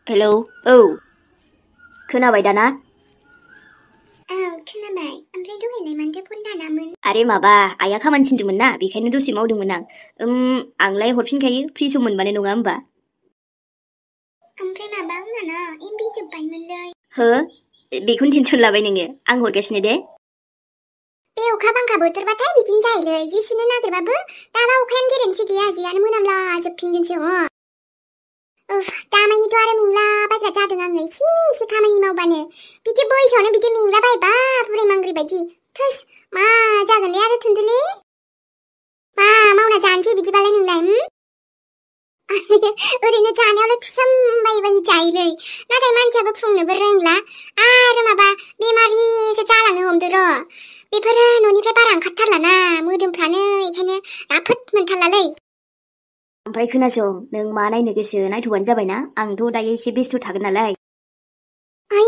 Hello औ खोनाबाय दाना? औ खोनाबाय। ओमफ्राय दहायलाय मानोथो फन दानामोन? आरे माबा आइया खामानि थिनदोंमोन ना बेखायनो दसे मावदोंमोन आं। आंलाय हरफिनखायो फ्रि सम मोनबानो नङा होमबा? ओमफ्राय माबा आंना एमबि जोब्बायमोनलै। हो? बेखौनो टेनसन लाबाय नोङो? आं हरगासिनो दे। बे अखा बांखा बोथोरबाथाय बिदिनो जायोलै। जि सुनो नागिरबाबो दाबा अखायानो गेरेन्थि गैया, जियानो मोनामला जोबफिनगोनसो दामानिथ' आरो मेंला बायग्रा जादों आङो एसे खामानि मावबानो। बिदि बैसोआवनो बिदि मेंला बायबा बुरै मांग्रि बायदि। थोस मा जागोनलै आरो थुन्दुलि? मा मावना जानोसै बिदिबालाय नोंलाय? ओरैनो जानायावल' थुसोमबाय जायोलै, नाथाय मानसियाबो फुंनोबो रोंला आरो माबा बेमारिसो जालांनो हमदो र'। बेफोरो न'निफ्राय बारा ओंखारथारलाना मोदोमफ्रानो, बेखायनो राफोद मोनथारलालै। ओमफ्राय खोनासं, नों मा नायनो गोसो नायथ'बानो जाबायना, आंथ' दायो एसे बेस्थ' थागोन नालाय। आइ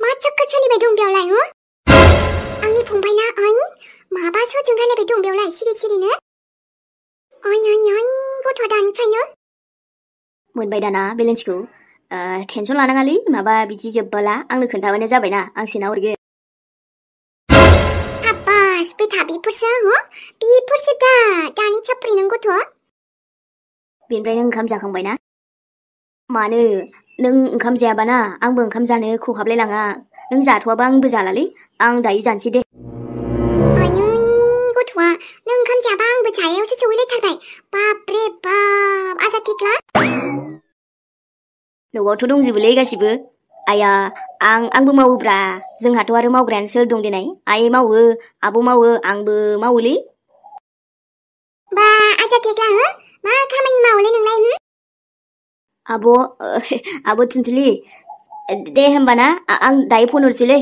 मा चक्कर सोलिबाय दं बेयावलाय? आंनि फंबायना माबा सोरजों रायलायबाय दं बेयावलाय सिरिनो? गथ'आ दानिफ्रायनो मोनबाय दाना बेलेन्सखौ? टेनसन लानाङालै, माबा बिदि जोब्बाला आंनो खोन्थाबानो जाबायना, आं सोना हरगोन। हाबास बेथा बेफोरसो दा दानि चाप्रि नों गथ'? बेनिफ्राय नों ओंखाम जाखांबाय ना? मानो? नों ओंखाम जायाबाना आंबो ओंखाम जानो खहाबलाय लाङा। नों जाथ'वाबा आंबो जालालै, आं दायो जानोसै दे। गथ'आ नों ओंखाम जायाबा आंबो जायायावसो सहैलायथारबाय। बाप रे बाप आजा थेख्ला। न'आवथ' दंजोबोलै गासिबो। आया आंबो मावोब्रा, जोंहाथ' आरो मावग्रायानो सोर दं देनाय? आइ मावो, आब' मावो, आंबो मावोलै। बा आजा थेख्ला मा खामानि मावोलै नोंलाय? आब' थुनथुलि, दे होमबाना आं दायो फन हरसैलै।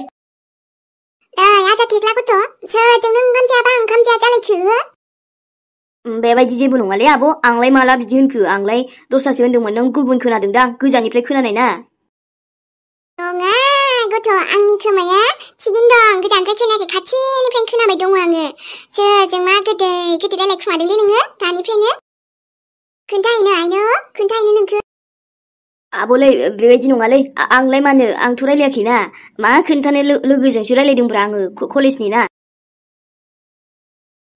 आजा थेख्ला गथ', सोरजों नों ओंखाम जायाबा ओंखाम जाया जालायखो? बेबायदि जेबो नङालै आब', आंलाय माला बिदि होनखो? आंलाय दस्रासो होनदोंमोन, नों गुबुन खोनादोंदां, गोजाननिफ्राय खोनानाय ना। नङा गथ', आंनि खोमाया थिगैनो दं, गोजाननिफ्राय खोनायाखै, खाथिनिफ्रायनो खोनाबाय दङ आङो। सोरजों मा गोदै रायलायखुमादोंलै नोङो दानिफ्रायनो? खोन्थाहैनो नोंखो? आब'लै बेबायदि नङालै, आंलाय मानो, आंथ' रायलायाखैना। मा खोन्थानो, लोगोजोंसो रायलायदोंब्रा आङो, कलेजनि ना।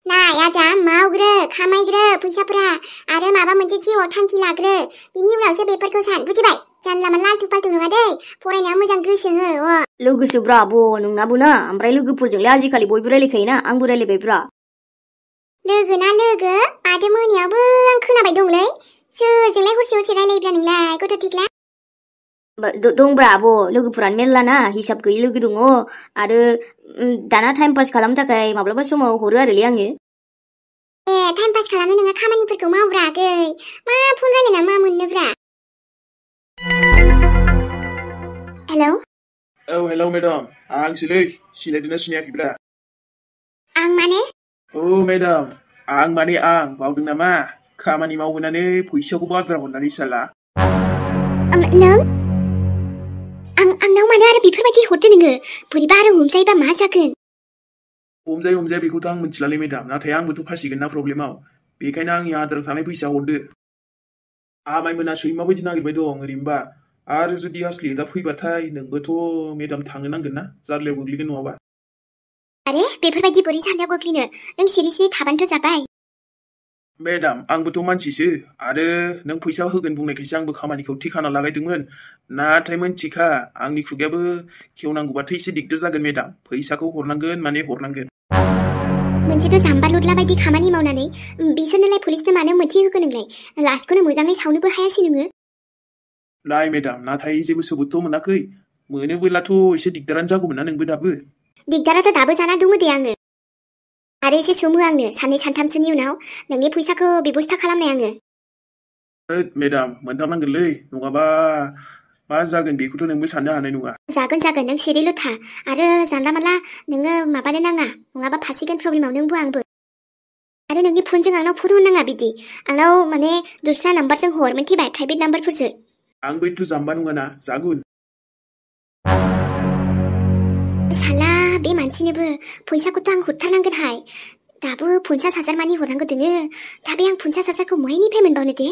नाय आजा, मावग्रो खामायग्रो फैसाफोरा, आरो माबा मोनसे जिउआव थांखि लाग्रो, बिनि उनावसो बेफोरखौ सान, बुजिबाय? जानला मोनला आल्थु फाल्थु नङा दै, फरायनायाव मोजां गोसो हो। लोगोसोब्रा आब' नोंनाबो ना, ओमफ्राय लोगोफोरजोंलाय आजिखालि बयबो रायलायखायोना, आंबो रायलायबायब्रा। लोगो ना लोगो, माथो मोनायावबो आं खोनाबाय दंलै। सोरजोंलाय हरसे रायलायोब्रा नोंलाय गथ' थेख्ला? दंब्रा आब', लोगोफोरानो मेरला ना, हिसाब गैयै लोगो दङ। आरो दाना टाइम पास खालामनो थाखाय माब्लाबा समाव हरो आरोलै आङो। टाइम पास खालामनो नोङो खामानिफोरखौ मावब्रा आगै, मा फन रायलायना मा मोननोब्रा? हेलौ? हेलौ मेडाम, आंसोलै, सिनायदोंना सिनायाखैब्रा? आं माने? मेडाम, आं माने आं, बावदों नामा? खामानि मावहोनानै फैसाखौबो आद्रा हरनानै साला। नों? आंनाव मानो आरो बेफोरबायदि हरदो नोङो? बोरैबा आरो हमजायोबा मा जागोन? हमजाया बेखौथ' आं मिथिलालै मेडाम, नाथाय आंबोथ' फासिगोन ना प्रब्लेमाव। बेखायनो आंनि आद्रा थानाय फैसा हरदो। आमायमोना सैमा बायदि नागिरबाय दं ओरैनोबा, आरो जुदि आसलि दा फैबाथाय नोंबोथ' मेडाम थांनो नांगोन ना, जार्लायाव गोग्लैगोन नङाबा। आरे बेफोरबायदि बोरै जार्लायाव गोग्लैनो? नों सिरि थाबानोथ' जाबाय। मेडाम, आंबोथ' मानसिसो, आरो नों फैसा होगोन बुंनायखायसो आंबो खामानिखौ थि खालामना लागायदोंमोन। नाथाय मोनथिखा, आंनि खुगायाबो खेवनांगौबाथाय एसे दिगदार जागोन मेडाम। फैसाखौ हरनांगोन माने हरनांगोन। मोनसेथ' जाम्बा लुदला बायदि खामानि मावनानै बिसोरनोलाय पुलिसनो मानो मोथि होखो नोंलाय? लास्टखौनो मोजाङै सावनोबो हायासै नोङो। नाय मेडाम, नाथाय जेबो सबुतथ' मोनाखै। मोनोबोलाथ' एसे दिगदारानो जागौमोन ना नोंबो दाबो। दिगदाराथ' दाबो जाना दङ दे आङो। आरो एसे सम हो आंनो, साननै सानथामसोनि उनाव नोंनि फैसाखौ बेबस्था खालामनाय आङो। मेडाम, मोनथारनांगोनलै, नङाबा मा जागोन बेखौथ' नोंबो साननो हानाय नङा। जागोन, नों सिरिल' था, आरो जानला मानला नोङो माबानो नाङा, नङाबा फासिगोन प्रब्लेमाव नोंबो आंबो। आरो नोंनि फनजों आंनाव फन हरनाङा बिदि, आंनाव माने दस्रा नाम्बारजों हर, मिन्थिबाय? प्राइभेट नाम्बारफोरसो। आंबो एथ' जाम्बा नङाना, जागोन। साला बे मानसिनोबो फैसाखौथ' आं हरथारनांगोनहाय। दाबो 50,000 मानि हरनांगौ दोङो, दा बे आं 50,000खौ बहायनिफ्राय मोनबावनो दे?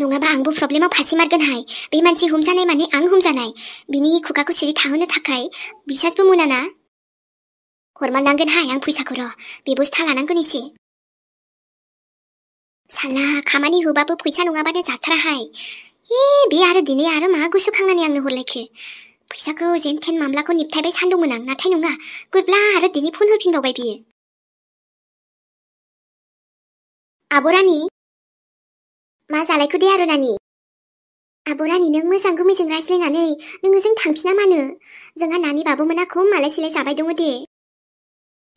नङाबा आंबो प्रब्लेमाव फासिमारगोनहाय बे मानसि हमजानाय माने आं हमजानाय बिनि खुगाखौ सिरि थाहोनो थाखाय बिसासबो मोनाना हरमारनांगोनहाय आं फैसाखौ र' बेबस्था लानांगोन एसे साला खामानि होबाबो फैसा नङाबानो जाथाराहाय बे आरो दिनै आरो मा गोसोखांनानै आंनो हरलायखो फैसाखौ जेन थेन मामलाखौ निबथायबाय सानदोंमोन आं नाथाय नङा गुरब्ला आरो दिनै फन होफिनबावबाय बियो आब' रानि मा जालायखो दे आरो नानि आब' रानि नों मोजां गुमैजों रायज्लायनानै नोङो जों थांफिना मानो जोंहा नानि बाबुमोना खम आलाय सिलाय जाबाय दङ दे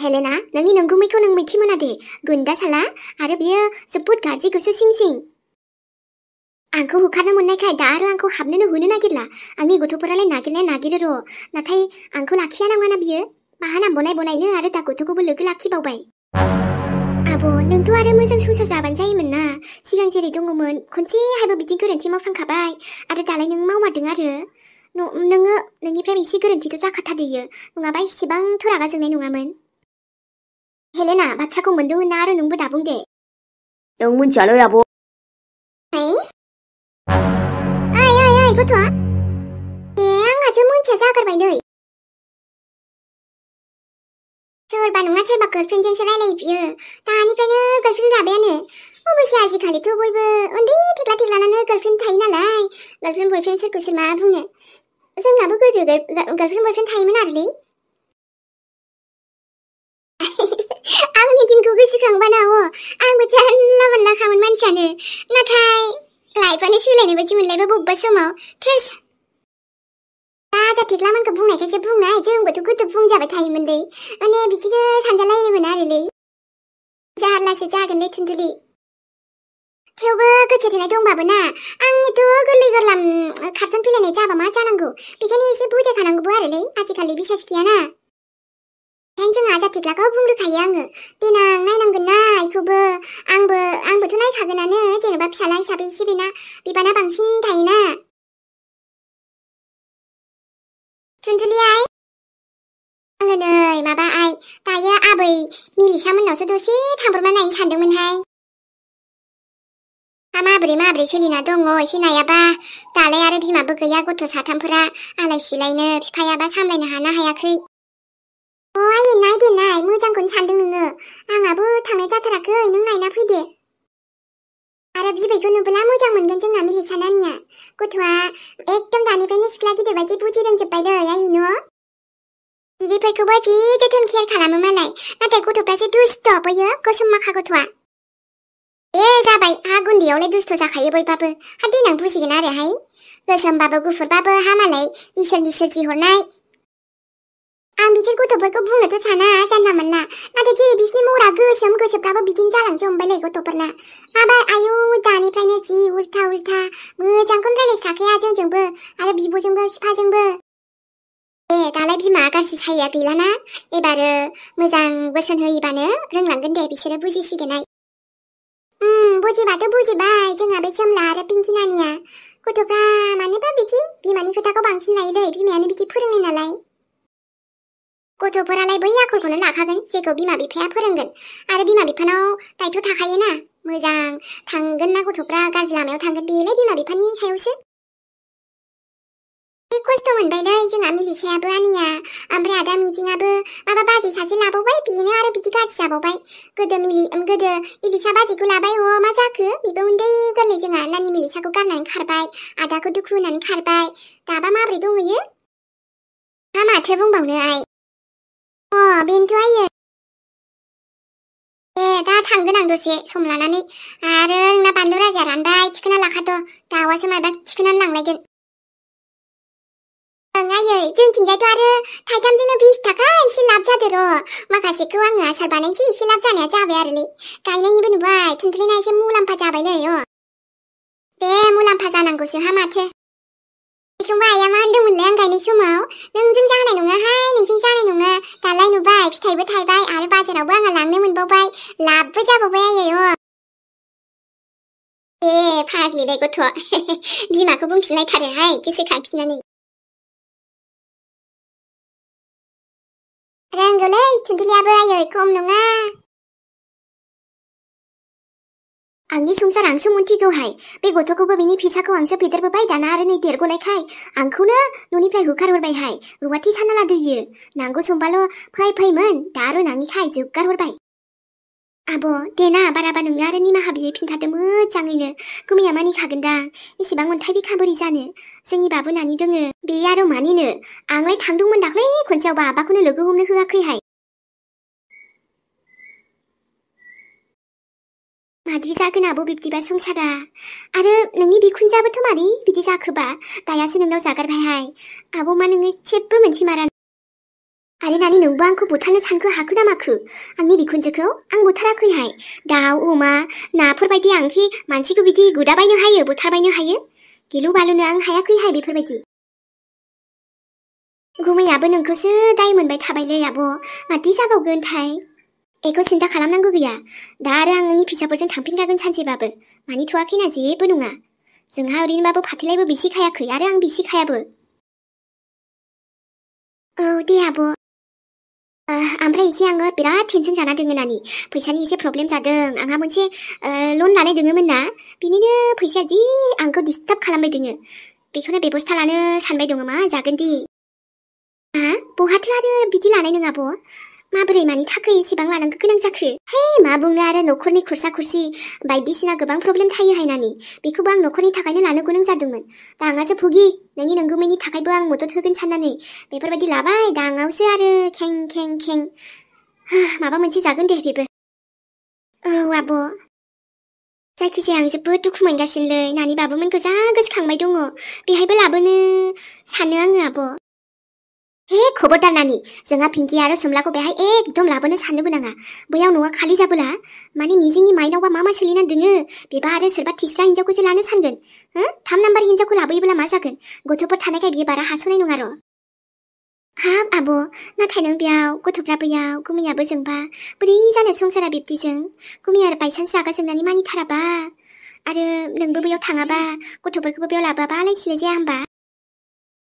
हेलेना नोंनि नंगुमैखौ नों मिथि मोना दे गुन्दा साला आरो बियो जोबोद गाज्रि गोसो सिं सिं आंखौ होखारनो मोननायखाय दा आरो आंखौ हाबनोनो होनो नागिरला आंनि गथ'फोरालाय नागिरो र' नाथाय आंखौ लाखिया नाङाना बियो बाहाना बनायनो आरो दा गथ'खौबो लोगो लाखिबावबाय आब' नोंथ' आरो मोजां संसार जाबानो जायोमोन ना सिगां जेरै दङमोन खनसेहायबो बिदि गोरोन्थि मावफ्रांखाबाय आरो दालाय नों मावमारदों आरो नोङो नोंनिफ्राय एसे गोरोन्थिथ' जाखाथारदोयो नङाबा इसेबांथ' रागा जोंनाय नङामोन हेलेना बाथ्राखौ मोनदोंमोन ना आरो नोंबो दाबुं दे नों मिथियालै आब' ओइ गथ'आ आंहासो मोनथिया जागारबायलै सोरबा नङा सोरबा गार्लफ्रेन्डजोंसो रायलायो बियो दानिफ्रायनो गार्लफ्रेन्ड राबायानो अबयसे आजिखालिथ' बयबो उन्दै थेख्लानानो गार्लफ्रेन्ड थायो नालाय गार्लफ्रेन्ड बयफ्रेन्ड सोरखौसो मा बुंनो जोंनाबो गोदो गार्लफ्रेन्ड बयफ्रेन्ड थायोमोन आरोलै आंनि दिनखौ गोसोखांबाना आंबो जानला मोनलाखामोन मानसियानो नाथाय लाइफआनो सोलायनाय बायदि मोनलायबाय बबेबा समाव थेस राजा थेख्लामोनखौ बुंनायखायसो बुंनाय जोंबोथ' गोदो बुंजाबाय थायोमोनलै माने बिदिनो सानजालायोमोन आरोलै जारलासो जागोनलै थुन्दुलि थेवबो गोसो थोनाय दंबाबो ना आंनिथ' गोरलै गोरलाम खारसन फैलायनाय जाबा मा जानांगौ बेखायनो एसे बुजायखानांगौबो आरोलै आजिखालि बिसास गैयाना ओंखायनो जों आजा थेख्लाखौ बुंग्रोखायो आङो देनां नायनांगोन ना इखौबो आंबोथ' नायखागोनानो जेनेबा फिसाला हिसाबै एसे बेना बिबाना बांसिन थायोना थुन्दुलि आइ आङो नै माबा आइ दायो आबै मिलिसा मोननावसो दसे थांब्रबना नायनो सानदोंमोनहाय माबोरै सोलिना दङ एसे नायाबा दालाय आरो बिमाबो गैया गथ' साथामफोरा आलाय सिलायनो बिफायाबा सामलायनो हाना हायाखै आइ नाय मोजांखौनो सानदों नोङो आंहाबो थांनाय जाथाराखै नों नायना फैदे आरो बिबैखौ नुबोला मोजां मोनगोन जोंना मिलिसा नानिया गथ'आ एकदम दानिफ्रायनो सिख्ला गिदिर बायदि बुजि रोंजोब्बायलै आइ न' बिदिफोरखौबो जि जोथोन केयार खालामो मालाय नाथाय गथ'फ्रासो दुस्ट बैयो गोसोम माखा गथ'आ जाबाय हा गुन्दैयावलाय दुस्ट जाखायो बयबाबो हा देनां बुजिगोन आरोहाय गोसोमबाबो गुफुरबाबो हा मालाय इसोरनि सोरजिहरनाय आं बिदिर गथ'फोरखौ बुंनोथ' साना जानला मोनला नाथाय जेरै बिसिनि महरा गोसोम गोसोफ्राबो बिदिनो जालांसो हमबायलै गथ'फोरना माबा आयौ दानिफ्रायनो जि उल्था मोजांखौनो रायलायस्राखाया जोंजोंबो आरो बिब'जोंबो बिफाजोंबो दालाय बिमा गाज्रि साया गैलाना एबारो मोजां बोसोन होयोबानो रोंलांगोन दे बिसोरो बुजिसिगोन आइ बुजिबाथ' बुजिबाय जोंहा बे सोमला आरो पिंकि नानिया गथ'फ्रा मानोबा बिदि बिमानि खोथाखौ बांसिन लायोलै बिमायानो बिदि फोरोंनाय नालाय गथ'फोरालाय बै आखलखौनो लाखागोन जेखौ बिमा बिफाया फोरोंगोन आरो बिमा बिफानाव दायथ' थाखायोना मोजां थांगोन ना गथ'फ्रा गाज्रि लामायाव थांगोन बेलाय बिमा बिफानि सायावसो खस्थ' मोनबायलै जोंहा मिलिसायाबो आनिया ओमफ्राय आदा मिजिङाबो माबा बाजै सासे लाबावबाय बेनो आरो बिदि गाज्रि जाबावबाय गोदो इलिसा बाजैखौ लाबाय मा जाखो बेबो उन्दै गोरलै जोंहा नानि मिलिसाखौ गारनानै खारबाय आदाखौ दुखु होनानै खारबाय दाबा माब्रै दंहैयो मा माथो बुंबावनो आइ बेनोथ' आयो दा थांगोन आं दसे सम लानानै आरो नोंना बानलु राजाया रानबाय थिखोना लाखाथ' दाउआसो माबा थिखोनानै लांलायगोन आयै जोंथिंजायथ' आरो थाइथामजोंनो 20 थाखा एसे लाब जादो र' माखासेखौ आङो आसार बानायनोसै एसे लाब जानाया जाबाय आरोलै गायनायनिबो नुबाय थुनथुलिना एसे मुलाम्फा जाबायलै दे मुलाम्फा जानांगौसो हा माथो बेखौबो आइया मा होनदोंमोनलाय आं गायनाय समाव नोंजों जानाय नङाहाय नोंजों जानाय नङा दालाय नुबाय फिथाइबो थायबाय आरो बाजारावबो आङो लांनो मोनबावबाय लाबबो जाबावबाय आयै फाग्लिलाय गथ' बिमाखौ बुंफिनलायथारोहाय गोसोखांफिननानै रोंगौलै थुनथुलियाबो आयै खम नङा आंनि संसार आंसो मोनथिगौहाय बे गथ'खौबो बिनि फिसाखौ आंसो फेदेरबोबाय दाना आरो नै देरग'नायखाय आंखौनो न'निफ्राय होखारहरबायहाय रुवाथि सानना लादोयो नांगौ समबाल' फैमोन दा आरो नाङिखाय जोगारहरबाय आब' देना बाराबा नोंनो आरो निमाहा बिहैफिनथारदो मोजाङैनो गुमैया मानिखागोनदां इसेबां अन्थाइ बिखा बोरै जानो जोंनि बाबु नानि दोङो बे आरो मानिनो आंलाय थांदोंमोन दाख्लै खनसेयावबा आबाखौनो लोगो हमनो होआखैहाय मादि जागोन आब' बिब्दिबा संसारा आरो नोंनि बिखुनजोआबोथ' मारै बिदि जाखोबा दायासो नोंनाव जागारबायहाय आब' मा नोङो जेबो मोनथिमारा आरो नानि नोंबो आंखौ बुथारनो सानखो हाखो ना माखो आंनि बिखुनजोखौ आं बुथाराखैहाय दाउ अमा नाफोरबायदि आंखि मानसिखौ बिदि गुदाबायनो हायो बुथारबायनो हायो गिलु बालुनो आं हायाखैहाय बेफोरबायदि गुमैयाबो नोंखौसो दाय मोनबाय थाबायलै आब' मादि जाबावगोनथाय एखौ सिन्था खालामनांगौ गैया दा आरो आं आंनि फिसाफोरजों थांफिनखागोन सानसेबाबो मानिथ'वाखैना जेबो नङा जोंहा ओरैनोबाबो फाथैलायबो बिसिखायाखै आरो आं बिसिखायाबो औ दे आब' ओमफ्राय एसे आङो बिराद टेनसन जाना दोङो नानि फैसानि एसे प्रब्लेम जादों आंहा मोनसे लन लानाय दोङोमोन ना बिनिनो फैसाया जि आंखौ डिस्टार्ब खालामबाय दोङो बेखौनो बेबस्था लानो सानबाय दङ मा जागोन दि बहाथो आरो बिदि लानाय नङा आब' माबोरै मानि थाखाय एसेबां लानांगौ गोनां जाखो हे मा बुंनो आरो न'खरनि खुरसा खुरसि बायदिसिना गोबां प्रब्लेम थायो हायनानि बेखौबो आं न'खरनि थाखायनो लानो गोनां जादोंमोन दा आंहासो भुगि नोंनि नंगुमैनि थाखायबो आं मदद होगोन साननानै बेफोरबायदि लाबाय दा आंनावसो आरो खें खें खें माबा मोनसे जागोन दे बेबो औ आब' जायखिजाया आं जोबोद दुखु मोनगासिनोलै नानि बाबुमोनखौ जा गोसोखांबाय दङ बेहायबो लाबोनो सानो आङो आब' हे खबरदार नानि जोंहा पिंकि आरो सोमलाखौ बेहाय एकदम लाबोनो साननोबो नाङा बैयाव न'आ खालि जाबोला माने मिजिंनि माइनावबा मा सोलिनानै दोङो बेबा आरो सोरबा थिस्रा हिन्जावखौसो लानो सानगोन 3 नाम्बार हिन्जावखौ लाबोयोब्ला मा जागोन गथ'फोर थानायखाय बियो बारा हास'नाय नङा र' हाब आब' नाथाय नों बेयाव गथ'फ्रा बैयाव गुमैयाबो जोंबा बोरै जानो संसारा बिब्दिजों गुमैया आरो बायसान्स रागा जोंनानै मानिथाराबा आरो नोंबो बैयाव थाङाबा गथ'फोरखौबो बेयाव लाबोआबा आलाय सिलाय जाया होमबा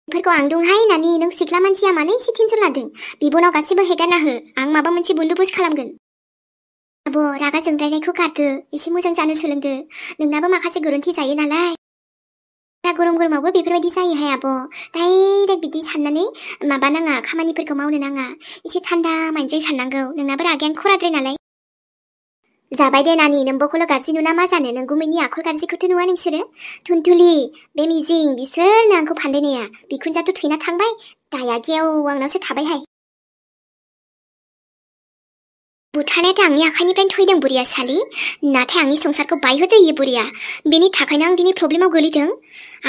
बेफोरखौ आं दंहाय नानि नों सिख्ला मानसिया मानो एसे टेनसन लादों बिबनाव गासैबो हेगारना हो आं माबा मोनसे बन्दोबस्त खालामगोन आब' रागा जोंद्रायनायखौ गारदो एसे मोजां जानो सोलोंदो नोंनाबो माखासे गोरोन्थि जायो नालाय दा गरम गरमावबो बेफोरबायदि जायोहाय आब' डाइरेक्ट बिदि साननानै माबा नाङा खामानिफोरखौ मावनो नाङा एसे थान्दा माइन्डजों साननांगौ नोंनाबो रागायानो खराद्राय नालाय जाबाय दे नानि नोंबोखौल' गाज्रि नुना मा जानो नों गुमैनि आखल गाज्रिखौथ' नुवा नोंसोरो थुनथुलि बे मिजिं बिसोरनो आंखौ फान्दायनाया बिखुनजोआथ' थैना थांबाय दाया गेव आंनावसो थाबायहाय बुथारनायाथ' आंनि आखाइनिफ्रायनो थैदों बुरिया सालि नाथाय आंनि संसारखौ बायहोदो इयो बुरिया बेनि थाखायनो आं दिनै प्रब्लेमाव गोलैदों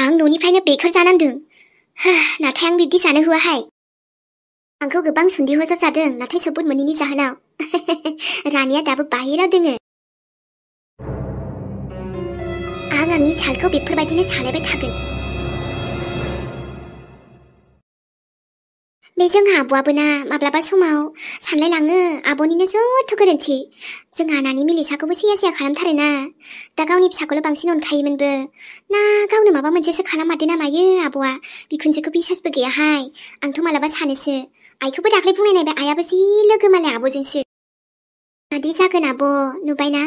आं न'निफ्रायनो बेखार जानांदों नाथाय आं बिब्दि जानो होआहाय आंखौ गोबां सन्देह जादों नाथाय सबुत मोनैनि जाहोनाव रानिया दाबो बाहेराव दोङो आं आंनि चालखौ बेफोरबायदिनो सालायबाय थागोन बे जोंहा आब'आबो ना माब्लाबा समाव सानलायलाङो आब'निनो जथ' गोरोन्थि जोंहा नानि मिलिसाखौबो सैया खालामथारोना दा गावनि फिसाखौल' बांसिन अनखायोमोनबो ना गावनो माबा मोनसेसो खालाममारदो ना मायो आब'आ बिखुनजोखौ बिसासबो गैयाहाय आंथ' मालाबा सानोसो आइखौबो दाख्लै बुंनायनाय आइयाबो जि लोगो मालाय आब'जोंसो मादि जागोन आब' नुबायना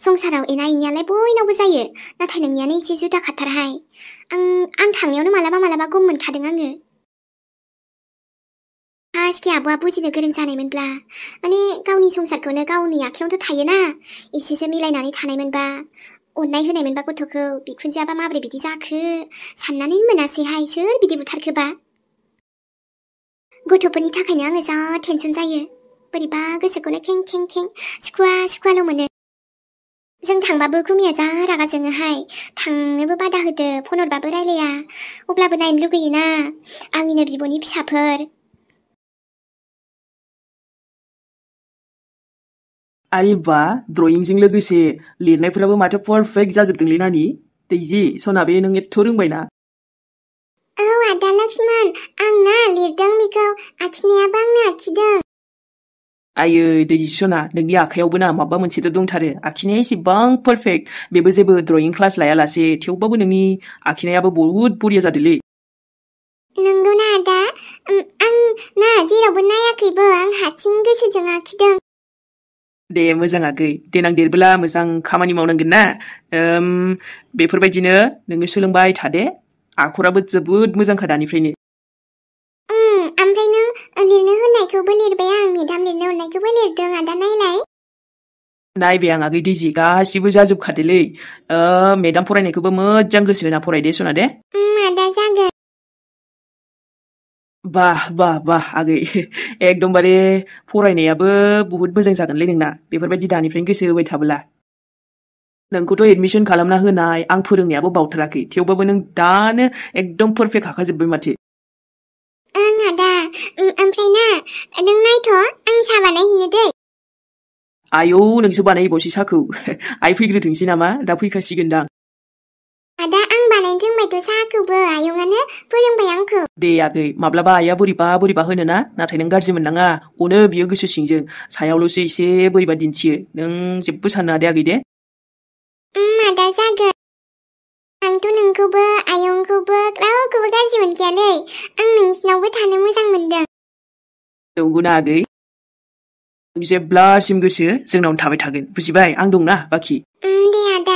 संसाराव एना एनियालाय बयनावबो जायो नाथाय नोंनियानो एसे जुदा खाथारहाय आं थांनायावनो मालाबा गम मोनखादों आङो आजके आब'आ बुजिनो गोरों जानायमोनब्ला माने गावनि संसारखौनो गावनि आखायावथ' थायोना एसेसो मिलायनानै थानायमोनबा अननाय होनायमोनबा गथ'खौ बिखुनजोआबा माबोरै बिदि जाखो साननानै मोनासैहाय सोर बिदि बुथारखोबा गथ'फोरनि थाखायनो आङो जा टेनसन जायो बोरैबा गोसोखौनो खें खें खें सुखुवाल' मोनो जों थांबाबो गुमैया जा रागा जोङोहाय थांनोबो बादा होदो फन हरबाबो रायलाया अब्लाबो नायनो लुगैयोना आंनिनो बिब'नि फिसाफोर आरे बा ड्रयिंजों लोगोसे लिरनायफोराबो माथो पारफेक्ट जाजोबदोंलै नानि दैजि सना बे नों एथ' रोंबायना औ आदा लक्ष्मण आंना लिरदों बेखौ आखिनायाबो आंनो आखिदों आयै दैजि सना नोंनि आखायावबो ना माबा मोनसेथ' दंथारो आखिनाया एसेबां पारफेक्ट बेबो जेबो ड्रयिं क्लास लायालासे थेवबाबो नोंनि आखिनायाबो बहुद बरिया जादोंलै नंगौना आदा आं ना जेरावबो नायाखैबो आं हारसिं गोसोजों आखिदों दे मोजां आगै देनां देरबोला मोजां खामानि मावनांगोन ना बेफोरबायदिनो नोङो सोलोंबाय थादे आखराबो जोबोद मोजांखा दानिफ्रायनो ओमफ्राय नों लिरनो होननायखौबो लिरबाय आं मेदाम लिरनो हरनायखौबो लिरदों आदा नायलाय नायबाय आं आगै दैजि गासिबो जाजोबखादोलै मेदाम फरायनायखौबो मोजां गोसो होना फरायदे सना दे आदा जागोन बाह आगै एकदमबारे फरायनायाबो बुहुद मोजां जागोनलै नोंना बेफोरबायदि दानिफ्रायनो गोसो होबाय थाबोला नोंखौथ' एडमिसन खालामना होनाय आं फोरोंनायाबो बावथाराखै थेवबाबो नों दानो एकदम पारफेक्ट हाखाजोब्बाय माथो ओं आदा ओमफ्राय ना नों नायथ' आं साहा बानायहैनो दै आयौ नोंसो बानायबावसै साखौ आइ फैग्रोथोंसै नामा दा फैखासिगोनदां आदा आं बानायनो रोंबायथ' साहाखौबो आयंआनो फोरोंबाय आंखौ दे आगै माब्लाबा आइया बोरैबा होनो ना नाथाय नों गाज्रि मोननाङा अनो बियो गोसो सिंजों सायावल'सो एसे बोरैबा दिन्थियो नों जेबो साननो दे आगै दे आदा जागोन आंथ' नोंखौबो आयंखौबो रावखौबो गाज्रि मोनखायालै आं नोंसिनावबो थानो मोजां मोनदों नंगौना आगै नों जेब्लासिम गोसो जोंनावनो थाबाय थागोन बुजिबाय आं दंना बाखि दे आदा